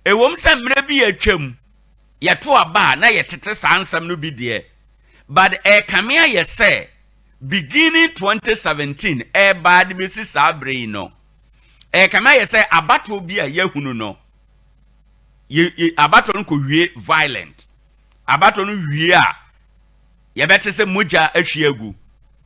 Ɛwom sɛ mmerɛ bi atwam yɛto aba a na yɛtete saa nsɛm no bi deɛ, but ɛkame ayɛ sɛ beginning 2017 ɛbaa de bɛsi saa berɛ yi no, ɛkame ayɛ sɛ abatoɔ bi a yɛahunu no, yɛ abatoɔ no kɔwie violent. Abatoɔ no wie a, yɛbɛte sɛ mogya ahwie agu,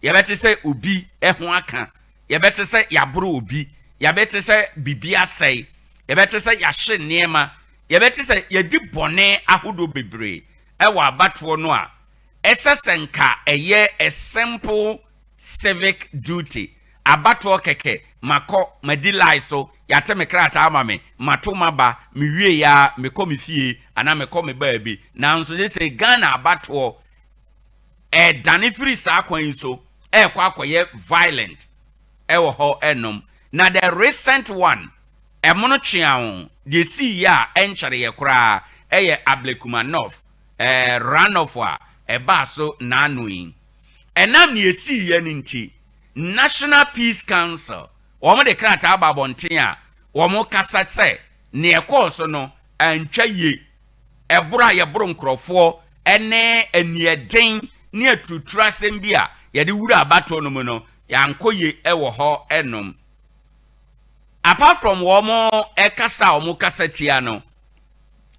yɛbɛte sɛ obi ho aka, yɛbɛte sɛ yɛaboro obi, yɛbɛte sɛ biribi asɛe, yɛbɛte sɛ yɛahye nneɛma, yɛbɛte sɛ yɛdi bɔne ahodoɔ bebree ɛwɔ abatoɔ no a ɛsɛ sɛ nka ɛyɛ a simple civic duty. Abatoɔ kɛkɛ, makɔ madi line so, yɛate me krataa ama me, mato maba, mewie ya, mekɔ me fie anaa mekɔ me baabi. Nanso sɛ Ghana abatoɔ ɛdane firi saa kwan yi so ɛrekɔ akɔyɛ violent ɛwɔ hɔ ɛnom. Na the recent one, ɛmono tweawo deɛ sii yɛ a ɛnkyɛreɛ koraa, ɛyɛ Ablekuma North runoff a ɛbaa so n'ano yi. Ɛnam nea esii yɛ no nti, National Peace Council wɔn de krataa aba abɔnten a wɔn kasa sɛ nea ɛkɔɔ so no antwa yie. Ɛboro a yɛboro nkurɔfoɔ ɛne aniɛden ne aturuturu asɛm bi a yɛde wura abatoɔ no mu no, yɛankɔ yie ɛwɔ hɔ ɛnom. Apart from wɔn ɛkasa a wɔn kasa tia no,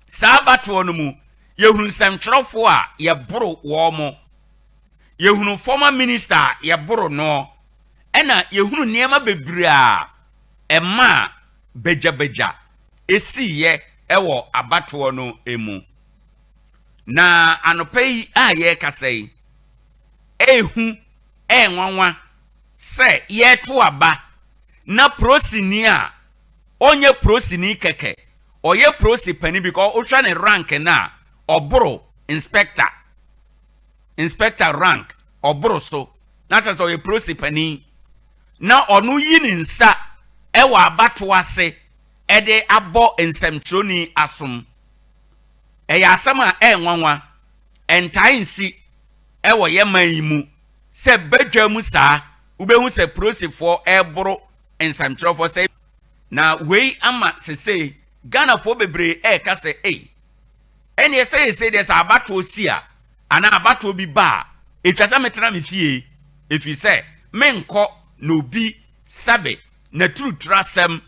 saa abatoɔ no mu yɛhunu nsɛmtwerɛfoɔ a yɛboro wɔn, yɛhunu former minister a yɛboro no, ɛna yɛhunu nneɛma bebree a ɛma bagyabagya esiiɛ ɛwɔ abatoɔ no mu. Na anɔpa yi a yɛrekasa yi, ehu ɛnwanwa sɛ yɛreto aba na prosini a ɔnyɛ prosini kɛkɛ, ɔyɛ prosi panin bi kɔ, ɔhwɛ ne rank na ɔboro inspector, inspector rank ɔboro so, na kyerɛ sɛ ɔyɛ prosi panin, na ɔno yi ne nsa ɛwɔ abatoɔ ase ɛde abɔ nsɛmtwerɛni asom. Ɛyɛ asɛm a ɛnwanwa, ɛntae nsi ɛwɔ yɛ man yi mu sɛ badwa mu saa wobɛhu sɛ polisifoɔ ɛreboro nsɛmtwerɛfoɔ sɛ. Na wei ama sesei Ghanafoɔ bebree ɛreka sɛ, ei, ɛneɛ sɛ yɛsei deɛ, sɛ abatoɔ si a anaa abatoɔ bi ba a, ɛtwa sɛ metena me fie, ɛfiri sɛ menkɔ na obi sɛbe na turuturu asɛm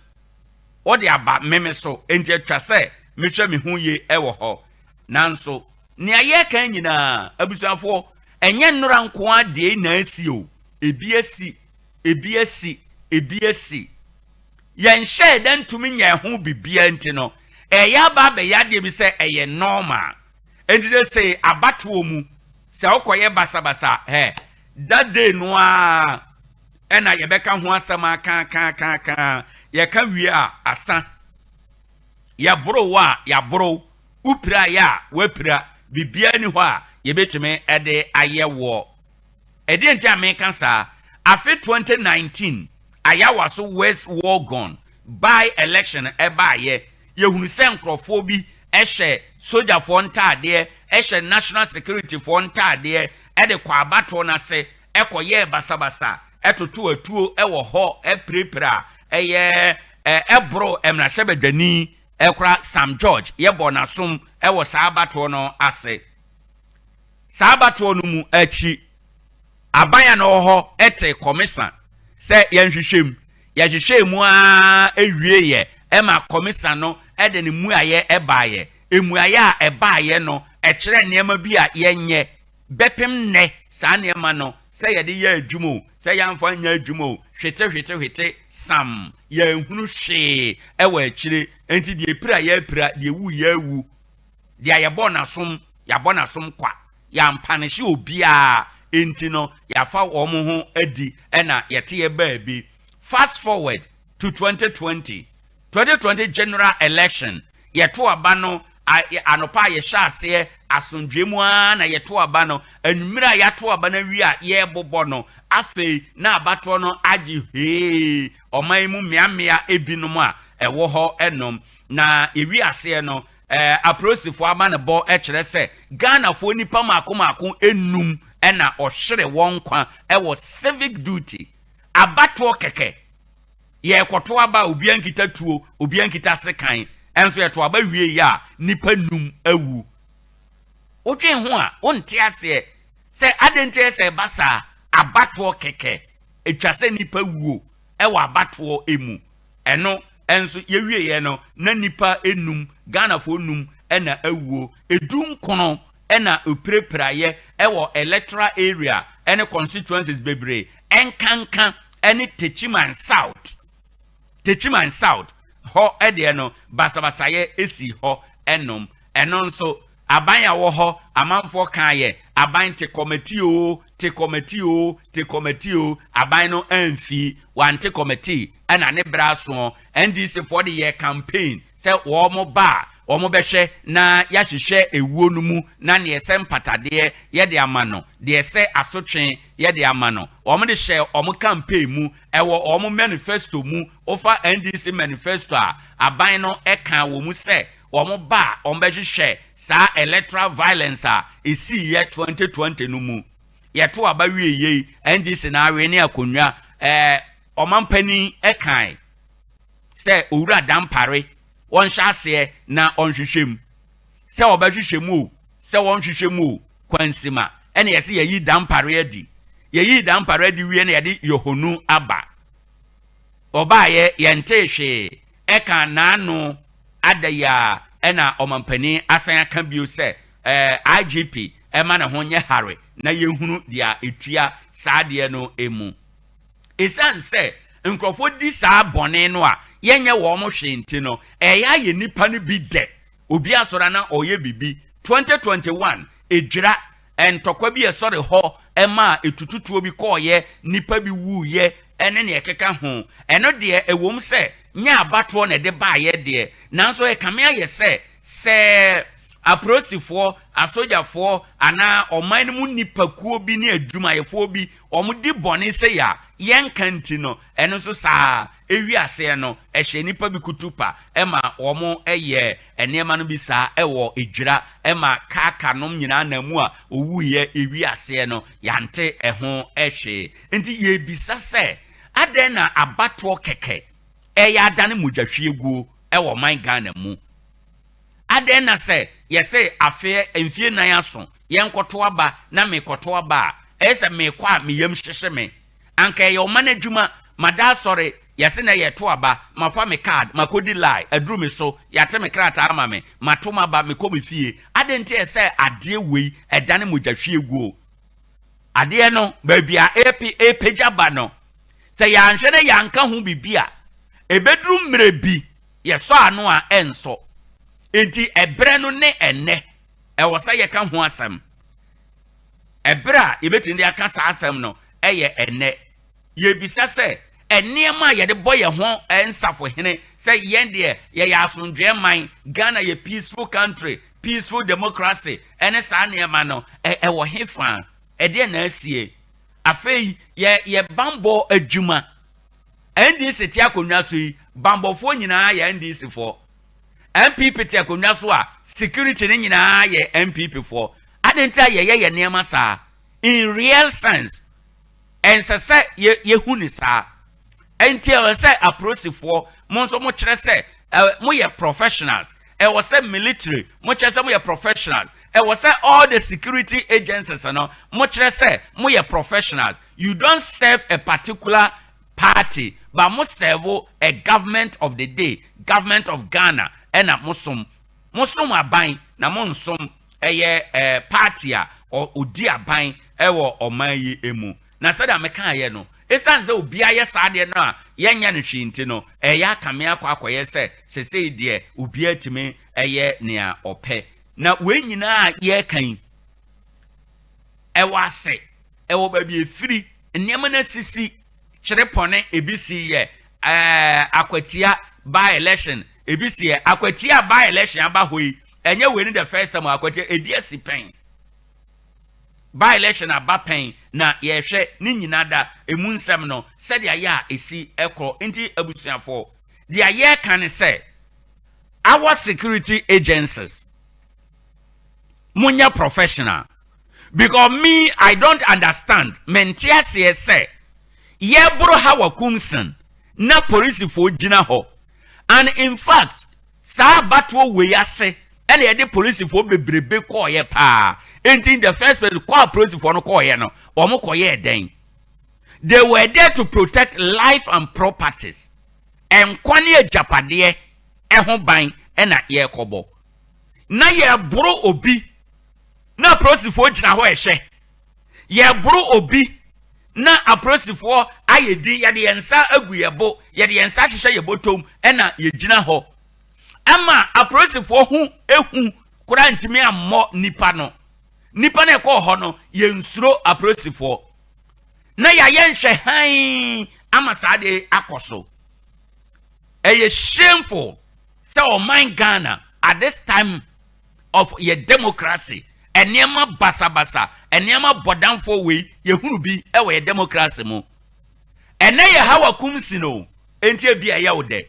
wɔde aba meme so, enti atwa sɛ mehwɛ me ho yie ɛwɔ hɔ. Nanso nea yɛreka nyinaa, abusuafoɔ, ɛnyɛ nnora nko ara deɛ na asi o. Ebi asi, ebi asi, ebi asi. Yɛnhyɛɛ dɛ ntumi nyɛ ho biribiara nti no, ɛyɛ aba abɛyɛ adeɛ bi sɛ ɛyɛ normal. Enti sɛ abatoɔ mu sɛ wokɔyɛ basabasa ɛ, that day no a ɛna yɛbɛka ho asɛm akaakaaka. Yɛka wie a, asa. Yɛboro wo a, yɛaboro. Wopira yɛ a, woapira. Biribiara ni hɔ a yɛbɛtumi de ayɛ wɔ ɛdeɛ nti a meka saa. Afe 2019 Ayawaso West Wuogon by election ɛbaayɛ, yɛhunu sɛ nkurɔfoɔ bi ɛhyɛ sogyafoɔ ntaadeɛ, ɛhyɛ national security foɔ ntaadeɛ, ɛde kɔ abatoɔ no ase ɛkɔyɛɛ basabasa, ɛtoto atuo ɛwɔ hɔ, ɛpirapira, ɛyɛ ɛboro mmarahyɛbadwani ɛkora Sam George, yɛbɔ n'asom ɛwɔ saa abatoɔ no ase. Saa abatoɔ no mu akyi, aban a na ɔwɔ hɔ ɛte kɔmisa sɛ yɛnhwehwɛ mu. Yɛhwehwɛ mu aa ewie yɛ ɛma kɔmisa no ɛde ne mmuayɛ ɛbaayɛ. Mmuayɛ a ɛbaayɛ no ɛkyerɛ nneɛma bi a yɛnyɛ bɛpem nnɛ. Saa nneɛma no, sɛ yɛde yɛ adwuma o, sɛ yɛamfa nyɛ adwuma o, hwete hwete hwete sam, yɛnhunu hwee ɛwɔ akyire. Nti deɛ epira yɛapira, deɛ ewu yɛawu, deɛ yɛbɔ n'asom yɛabɔ n'asom kwa, yɛampanehye obiara. Nti no yɛafa wɔn ho adi ɛna yɛte yɛ baabi. Fast forward to 2020, 2020 general election, yɛto aba no anɔpa a, yɛhyɛ aseɛ asomdwe mu ara na yɛto aba no. Anwummerɛ a yɛato aba no awie a yɛrebobɔ no, afei na abatoɔ no agye hee ɔman yi mu mmeammea ebinom a ɛwɔ hɔ ɛnom. Na yɛwi aseɛ no, apolisifoɔ ama ne bɔ kyerɛ sɛ Ghanafoɔ nipa mako mako enum ɛna ɔhwere wɔn nkwa ɛwɔ civic duty, abatoɔ kɛkɛ. Yɛrekɔto aba a obiara nkita tuo, obiara nkita sekan. Ɛnso yɛto aba wie yi a, nnipa num awu. Wodwen ho a, wonte aseɛ sɛ adɛn nti ɛsɛ ɛba saa. Abatoɔ kɛkɛ, ɛtwa sɛ nnipa wuo ɛwɔ abatoɔ emu. Ɛno ɛnso yɛwieɛ no na nnipa enum, Ghanafoɔ num ɛna awuo. 19 ɛna opirapiraeɛ ɛwɔ electoral area ɛne constituencies bebree, ɛnkanka ɛne Techiman South. Techiman South hɔ ɛdeɛ no, basabasayɛ esi hɔ ɛnom. Ɛno nso aban a wɔ hɔ, amanfoɔ kaayɛ aban te committee o, te committee o, te committee o. Aban no amfi wante committee ɛna ne bra soɔ. NDC foɔ de yɛ campaign sɛ wɔn ba a, wɔn bɛhwɛ na yɛahwehwɛ ewuo no mu na neɛ sɛ mpatadeɛ yɛde ama no, deɛ sɛ asotwe yɛde ama no. Wɔn de hyɛ wɔn campaign mu, ɛwɔ wɔn manifesto mu. Wofa NDC manifesto a, aban no ɛka wɔ mu sɛ wɔn ba a, wɔn bɛhwehwɛ saa electoral violence a esi yɛ 2020 no mu. Yɛto aba wie yie, NDC na awe ne akonnwa. Ɔmampanin ɛkan sɛ Owura Dampare wɔnhyɛ aseɛ na ɔnhwehwɛ mu, sɛ ɔbɛhwehwɛ mu o, sɛ wɔnhwehwɛ mu o, kwansima ɛna yɛsɛ yɛyi Dampare adi. Yɛyi Dampare adi wie na yɛde Yohonu aba. Ɔbaayɛ, yɛnte hwee. Ɛka n'ano ada yi a, ɛna ɔmampanin asan aka bio sɛ IGP ɛma ne ho nyɛ hare na yɛhunu deɛ etua saa adeɛ no emu. Ɛsiane sɛ nkurɔfoɔ di saa bɔne no a, yɛnyɛ wɔn hwee nti no, ɛyɛ ayɛ nipa no bi dɛ obi asɔre na ɔyɛ bibi. 2021 edwira ntɔkwa bi ɛsɔre hɔ ɛma etututuo bi kɔɔyɛ, nipa bi wuiɛ ɛne nea ɛkeka ho. Ɛno deɛ, ɛwom sɛ nyɛ abatoɔ na ɛde baayɛ deɛ, nanso ɛkame ayɛ sɛ apolisifoɔ, asogyafoɔ anaa ɔman no mu nipakuo bi ne adwumayɛfoɔ bi wɔn di bɔne sɛ yɛ a yɛnka nti no, ɛno nso saa ewi aseɛ no ɛhyɛ nipa bi kutu pa ɛma wɔn ɛyɛ nneɛma no bi saa ɛwɔ edwira ɛma kaaka nom nyinaa na mu a owuiɛ. Ewi aseɛ no, yante ɛho ɛhwee. Nti yɛbisa sɛ adɛn na abatoɔ kɛkɛ ɛyɛ adane mogyahwieguo ɛwɔ ɔman Ghana mu? Adɛn na sɛ yɛsɛ afeɛ mfie 4 aso yɛnkɔto aba na mekɔto aba a, ɛyɛ sɛ mekɔ a meyam hyehye me? Anka ɛyɛ ɔman adwuma. Mada asɔre, yɛsɛ na yɛto aba, mafa me card, makɔdi line, aduru me so, yɛate me krataa ama me, mato maba, mekɔ me fie. Adɛn nti ɛsɛ adeɛ wei ɛdane mogyahwieguo? Adeɛ no, baabi a ɛpagya ba no, sɛ yɛanhwɛ na yɛanka ho biribi a, ɛbɛduru mmerɛ bi yɛsɔ ano a ɛnsɔ. Nti ɛberɛ no ne ɛnnɛ ɛwɔ sɛ yɛka ho asɛm. Ɛberɛ a yɛbɛtumi de aka saa asɛm no ɛyɛ ɛnnɛ. Yɛbisa sɛ nneɛma a yɛde bɔ yɛn ho nsafohene sɛ yɛn deɛ yɛyɛ asomdwoeɛ man, Ghana yɛ peaceful country, peaceful democracy, ɛne saa nneɛma no ɛwɔ he fa? Ɛdeɛ na asie? Afei yɛ bambɔ adwuma, NDC te akonnwa so yi, bambɔfoɔ nyinaa yɛ NDC foɔ. NPP te akonnwa so a, security no nyinaa yɛ NPP foɔ. Adi nti a yɛyɛ yɛ nneɛma saa? In real sense, ɛnsɛ sɛ yɛhu ne saa. Nti ɛwɔ sɛ apolisifoɔ mo nso mo kyerɛ sɛ moyɛ professionals. Ɛwɔ sɛ military mo kyerɛ sɛ moyɛ professionals. Ɛwɔ sɛ all the security agencies no mo kyerɛ sɛ moyɛ professionals. You don't serve a particular party, but mo serve a government of the day, government of Ghana. Ɛna mo som aban na mo nsom ɛyɛ party a ɔdi aban ɛwɔ ɔman yi mu. Na sɛdeɛ mekaeɛ no, ɛsiane sɛ obiara yɛ saa adeɛ no a yɛnyɛ no hwee nti no, ɛyɛ akame akɔyɛ sɛ sesei deɛ obiara tumi ɛyɛ nea ɔpɛ. Na wei nyinaa a yɛreka yi, ɛwɔ ase, ɛwɔ baabi efiri. Nneɛma no asisi kyerɛ pɔne. Ebi si yɛ Akwatia by election, ebi si yɛ Akwatia by election aba hɔ yi. Ɛnyɛ wei ni the first time Akwatia ebi asi pɛn, by election aba pɛn, na yɛhwɛ ne nyinaa da emu nsɛm no sɛdeɛ ayɛ a esi ɛkɔ. Nti abusuafoɔ, deɛ yɛreka ne sɛ our security agencies, monyɛ professional, because me, I don't understand. Mente aseɛ sɛ yɛboro Hawa Koomson na polisifoɔ gyina hɔ. And in fact, Saa abatoɔ wei ase ɛna yɛde polisifoɔ bebrebe kɔɔyɛ paa. Enti in the first place, kɔ a polisifoɔ no kɔɔyɛ no, wɔn kɔyɛɛ dɛn? They were there to protect life and properties. Nkwa ne agyapadeɛ ɛho ban ɛna yɛrekɔbɔ. Na yɛboro obi na apolisifoɔ gyina hɔ ɛhwɛ. Yɛboro obi na apolisifoɔ ayɛ din, yɛde yɛn nsa agu yɛn bo, yɛde yɛn nsa ahyehyɛ yɛn bɔtɔm ɛna yɛgyina hɔ. Ama apolisifoɔ ho ehu koraa ntumi ammɔ nipa no. Nipa no ɛkɔɔ hɔ no, yɛnsuro apolisifoɔ. Na yɛayɛ nhwɛ hann ama saa de akɔ so. Ɛyɛ shameful sɛ ɔman Ghana at this time of yɛ democracy, nneɛma basabasa, nneɛma bɔdamfoɔ wei, yɛhunu bi wɔ yɛ democracy mu. Ɛnɛ yɛ Hawa Koomson o, enti ebi a ɛyɛ wo dɛ,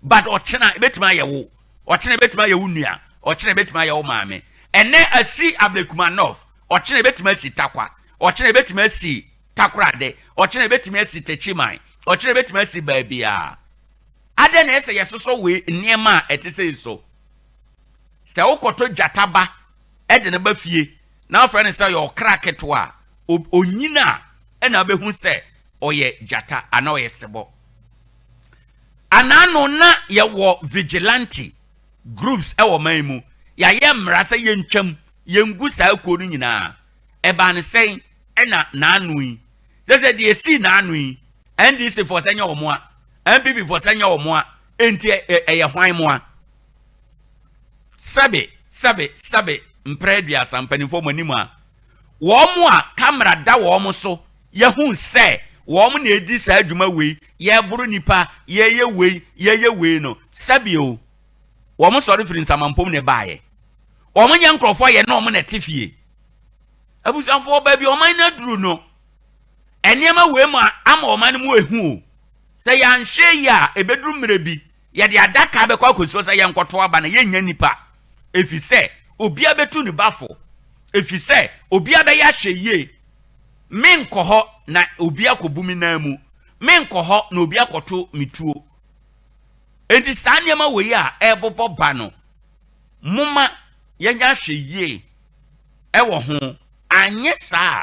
but ɔkyena ebetumi ayɛ wo, ɔkyena ebetumi ayɛ wo nua, ɔkyena ebetumi ayɛ wo maame. Ɛnɛ asi Ablekuma North, ɔkyena ebetumi asi Tarkwa, ɔkyena ebetumi asi Takoradi, ɔkyena ebetumi asi Techiman, ɔkyena ebetumi asi baabiara. Adɛn na ɛsɛ yɛsosɔ wei nneɛma a ɛte sɛ yi so? Sɛ wokɔtɔ gyata ba de no ba fie na wofrɛ no sɛ ɔyɛ ɔkra ketewa a, onyin a ɛna wobɛhu sɛ ɔyɛ gyata anaa ɔyɛ sebɔ. Anaano na yɛwɔ vigilante groups wɔ man mu. Yɛayɛ mmara sɛ yɛntwam, yɛngu saa kuo no nyinaa. Ɛbaa no sɛn ɛna naano yi? Sɛ sɛ deɛ ɛsii naano yi, NDC foɔ sɛ nyɛ wɔn a, NPP foɔ sɛ nyɛ wɔn a, enti ɛyɛ hwan mo a? Sɛbe, sɛbe, sɛbe, mprɛ 30 mpanimfoɔ mo anim a, wɔn a camera da wɔn so, yɛhu sɛ wɔn na edi saa adwuma wei, yɛboro nipa, yɛyɛ wei, yɛyɛ wei no, sɛbe o, wɔn sɔre firi nsamampom na ɛbaeɛ. Wɔn nyɛ nkurɔfoɔ a yɛne wɔn na ɛte fie. Abusuafoɔ, baabi ɔman no aduru no, nneɛma wei mu ama ɔman no mu ehu o. Sɛ yɛanhwɛ yie a, ebeduru mmerɛ bi, yɛde adaka bɛkɔ akɔsi hɔ sɛ yɛnkɔto aba na yɛnnya nnipa, ɛfiri sɛ obiara bɛtu ne ba fo, ɛfiri sɛ obiara bɛyɛ ahwɛyie. Menkɔ hɔ na obi akɔbu me nan mu, menkɔ hɔ na obi akɔto me tuo. Enti saa nneɛma wei a ɛrebobɔ ba no, momma yɛnyɛ ahwɛyie wɔ ho, anyɛ saa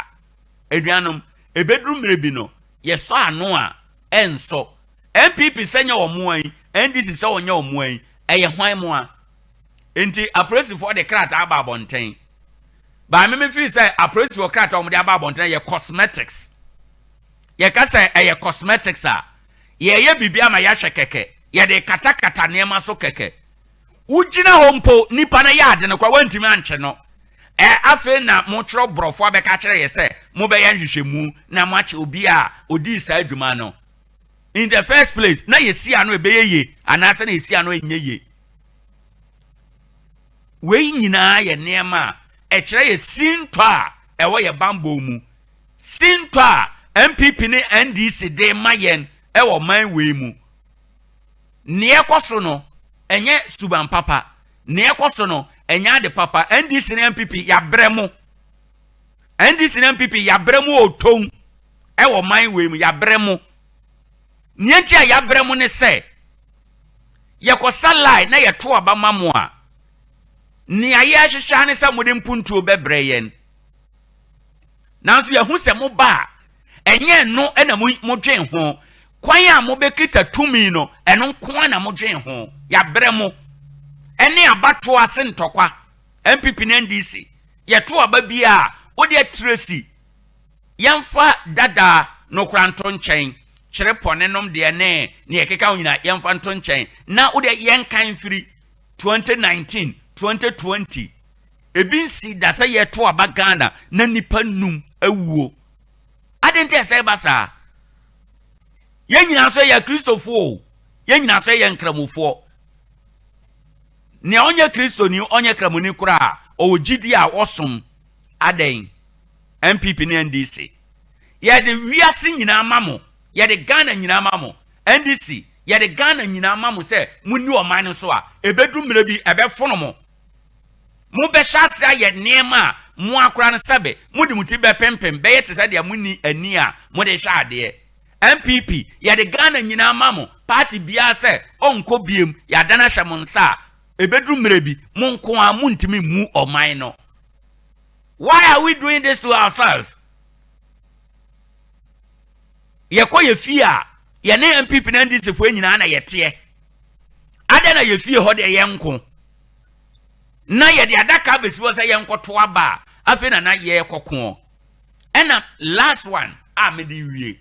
a, anuanom, ɛbɛduru mmerɛ bi no, yɛsɔ ano a, ɛnsɔ. NPP sɛ nyɛ wɔn moa yi, NDC sɛ wɔnyɛ wɔn moa yi, ɛyɛ hwan moa? Nti apolisifoɔ de krataa aba abɔnten. Baa me me feel sɛ apolisifoɔ krataa wɔn de aba abɔnten yɛ cosmetics. Yɛka sɛ ɛyɛ cosmetics a, yɛyɛ biribi ama yɛahwɛ kɛkɛ, yɛde katakata nneɛma so kɛkɛ. Wogyina hɔ mpo, nipa no yɛ ade no koraa, woantumi ankye no. Ɛ afei na motwerɛ borɔfo abɛka kyerɛ yɛ sɛ mobɛyɛ nhwehwɛmu na moakye obi a odii saa adwuma no. In the first place, na yɛsi ano ɛbɛyɛ yie anaasɛ na yɛsi ano ɛnyɛ yie. Wei nyinaa yɛ nneɛma a ɛkyerɛ yɛ sintɔ a ɛwɔ yɛ bammɔ mu, sintɔ a NPP ne NDC de ma yɛn ɛwɔ man wei mu. Nea ɛkɔ so no, ɛnyɛ suban papa. Nea ɛkɔ so no, ɛnyɛ ade papa. NDC ne NPP yɛabrɛ mo. NDC ne NPP yɛabrɛ mo otom ɛwɔ man wei mu, yɛabrɛ mo. Nea nti a yɛabrɛ mo ne sɛ, yɛkɔsa line na yɛto aba ma mo a, nea yɛhwehwɛ ne sɛ mode mpuntuo bɛbrɛ yɛn. Nanso yɛhu sɛ mo ba a, ɛnyɛ ɛno na modwen ho. Kwan a mobɛkita tumi no, ɛno nko ara na modwen ho. Yɛabrɛ mo. Ɛne abatoɔ ase ntɔkwa, NPP ne NDC. Yɛto aba bi a, wode atiresi. Yɛmfa dada no koraa nto nkyɛn. Kyerɛ pɔne nom deɛ ne nea ɛkeka ho nyinaa, yɛmfa nto nkyɛn. Na wode yɛnkan mfiri 2019, 2020. Ebi nsi da sɛ yɛto aba Ghana na nipa num awuo. Adɛn nti ɛsɛ ba saa? Yɛn nyinaa nso yɛ Kristofoɔ o. Yɛn nyinaa nso yɛ nkramofoɔ. Nea ɔnyɛ Kristoni, ɔnyɛ kramoni koraa, ɔwɔ gyidi a ɔsom. Adɛn? NPP ne NDC. Yɛde wiase nyinaa ma mo. Yɛde Ghana nyinaa ma mo. NDC, yɛde Ghana nyinaa ma mo sɛ monni ɔman no so a, ɛbɛduru mmerɛ bi, ɛbɛfono mo. Mobɛhyɛ ase ayɛ nneɛma a mo akora no sɛbe mode mo ti bɛpempem, bɛyɛ te sɛ deɛ monni ani a mode hwɛ adeɛ. NPP, yɛde Ghana nyinaa ma mo, party biara sɛ ɔnkɔ biem, yɛadane ahyɛ mo nsa a, Ɛbɛduru mmerɛ bi, mo nko ara montumi mmu ɔman no. Why are we doing this to ourselves? Yɛkɔ yɛ fie a, yɛne NPP ne NDC foɔ nyinaa na yɛteɛ. Adɛn na yɛ fie hɔ deɛ yɛnko? Na yɛde adaka abɛsi hɔ sɛ yɛnkɔto aba a, afei na na yɛrekɔko. Ɛna last one a mede wie.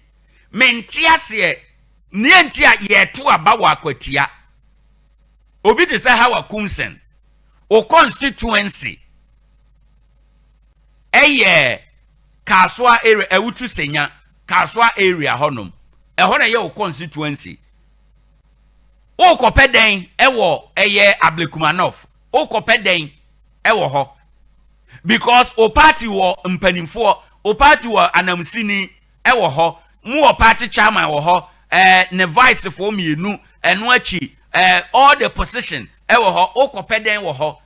Mente aseɛ nea nti a yɛto aba wɔ Akwatia. Obi te sɛ Hawa Koomson, wo constituency ɛyɛ Kasoa area, Awutu Senya, Kasoa area hɔnom. Ɛhɔ na ɛyɛ wo constituency. Wokɔpɛ dɛn ɛwɔ ɛyɛ Ablekuma North? Wokɔpɛ dɛn ɛwɔ hɔ? Because o party wɔ mpanimfoɔ, o party wɔ anamsini ɛwɔ hɔ, mo wɔ party chairman wɔ hɔ, ne vice foɔ mmienu, ɛno akyi all the position ɛwɔ hɔ. Wokɔpɛ dɛn wɔ hɔ?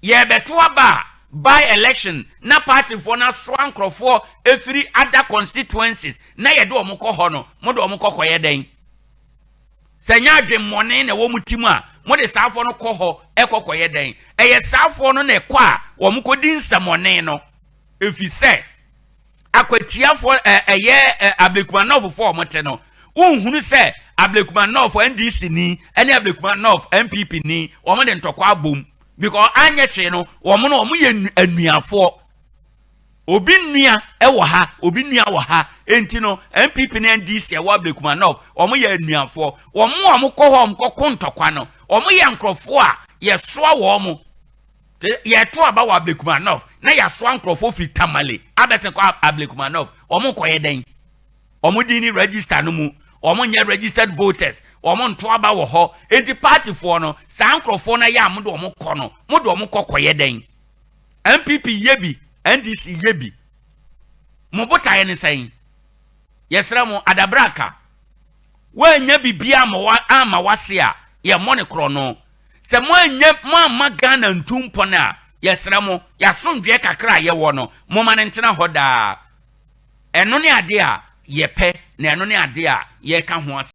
Yɛbɛto aba a, by election na partyfoɔ no asoa nkurɔfoɔ efiri other constituencies na yɛde wɔn kɔ hɔ no, mo de wɔn kɔ kɔyɛ dɛn? Sɛ nyɛ adwemmɔne na ɛwɔ mo ti mu a, mo de saafoɔ no kɔ hɔ ɛkɔ kɔyɛ dɛn? Ɛyɛ saafoɔ no na ɛkɔ a wɔn kɔdi nsɛmɔne no, efi sɛ Akwatiafoɔ ɛyɛ Ablekuma Northfoɔ a wɔn te no, wonhunu sɛ Ablekuma North NDC ni ɛne Ablekuma North NPP ni wɔn de ntɔkwa abom, because anyɛ hwee no, wɔn no wɔn yɛ anuafoɔ. Obi nua ɛwɔ ha, obi nua wɔ ha, enti no NPP ne NDC ɛwɔ Ablekuma North, wɔn yɛ anuafoɔ. Wɔn a wɔn kɔ hɔ, wɔn kɔko ntɔkwa no, wɔn yɛ nkurɔfoɔ a yɛsoa wɔn. Yɛto aba wɔ Ablekuma North na yɛasoa nkurɔfoɔ firi Tamale abɛsɛn kɔ Ablekuma North, wɔn kɔyɛ dɛn? Wɔn din ne register no mu, wɔn nyɛ registered voters, wɔn nto aba wɔ hɔ. Enti partyfoɔ no, saa nkurɔfoɔ no yɛ a mo de wɔn kɔ no, mo de wɔn kɔ kɔyɛ dɛn? NPP yɛ bi, NDC yɛ bi. Mo botaeɛ ne sɛn? Yɛsrɛ mo, adabraka woanya biribi ama wase a, yɛmmɔ ne korɔ no. Sɛ moanya moamma Ghana ntu mpɔn a, yɛsrɛ mo, yɛasomdwoeɛ kakra a yɛwɔ no, momma no ntena hɔ daa. Ɛno ne ade a yɛpɛ, na ɛno ne ade a yɛreka ho asɛm.